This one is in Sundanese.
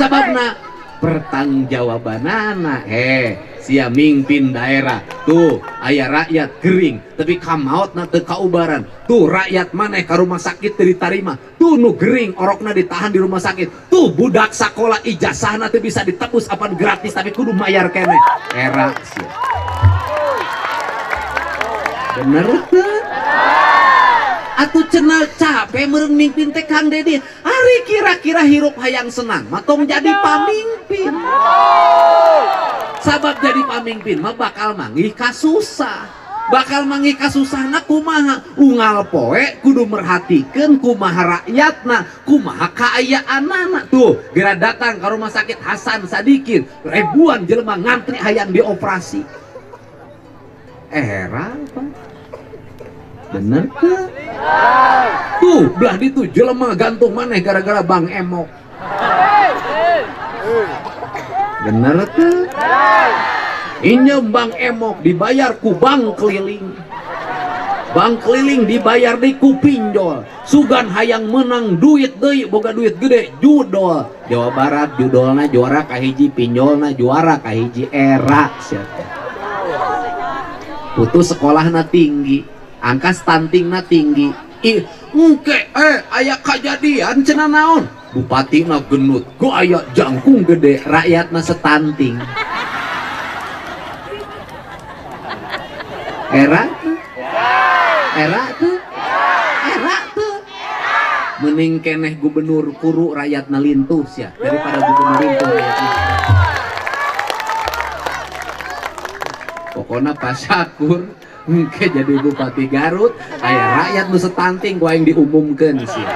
Sababna pertanggungjawabanana. Sia mingpin daerah tuh aya rakyat gering tapi kamaotna teu kaubaran. Tuh rakyat maneh ka rumah sakit teu ditarima. Tuh nu gering orokna ditahan di rumah sakit. Tuh budak sakola ijazahna teu bisa ditebus apan gratis tapi kudu mayar keneh. Era sia. Bener teu? Atuh cenah capek meureun mingpin teh Kang Dedi. Ari kira-kira hirup hayang senang mah tong jadi pamimpin. Sabab jadi pamimpin mah bakal manggih kasusah. Bakal manggih kasusahna kumaha? Unggal poe kudu merhatikeun kumaha rakyatna, kumaha kaayaanana. Tuh, geura datang ka rumah sakit Hasan Sadikin, ribuan jelema ngantri hayang dioperasi. Era apa? Bener teu? Tuh, belah ditu jelema gantung maneh gara-gara Bang Emok. Bener teu? Injem Bang Emok dibayar ku bank keliling. Bank keliling dibayar di ku pinjol. Sugan hayang menang duit deui, boga duit gede judol. Jawa Barat judolna juara kahiji, pinjolna juara kahiji. Era sia. Putus sekolahna tinggi, angka stuntingna tinggi. Ih, engke aya kajadian cenah naon? Bupatina genut, gaya jangkung gede, rakyatna stunting. Era tuh? Era tuh? Era tuh? Mending keneh gubernur kuru rakyatna lintuh sia daripada gubernur lintuh rakyatna. Pokoknya Pak Syakur engke jadi bupati Garut, aya rakyat nu stunting ku aing diumumkeun sia.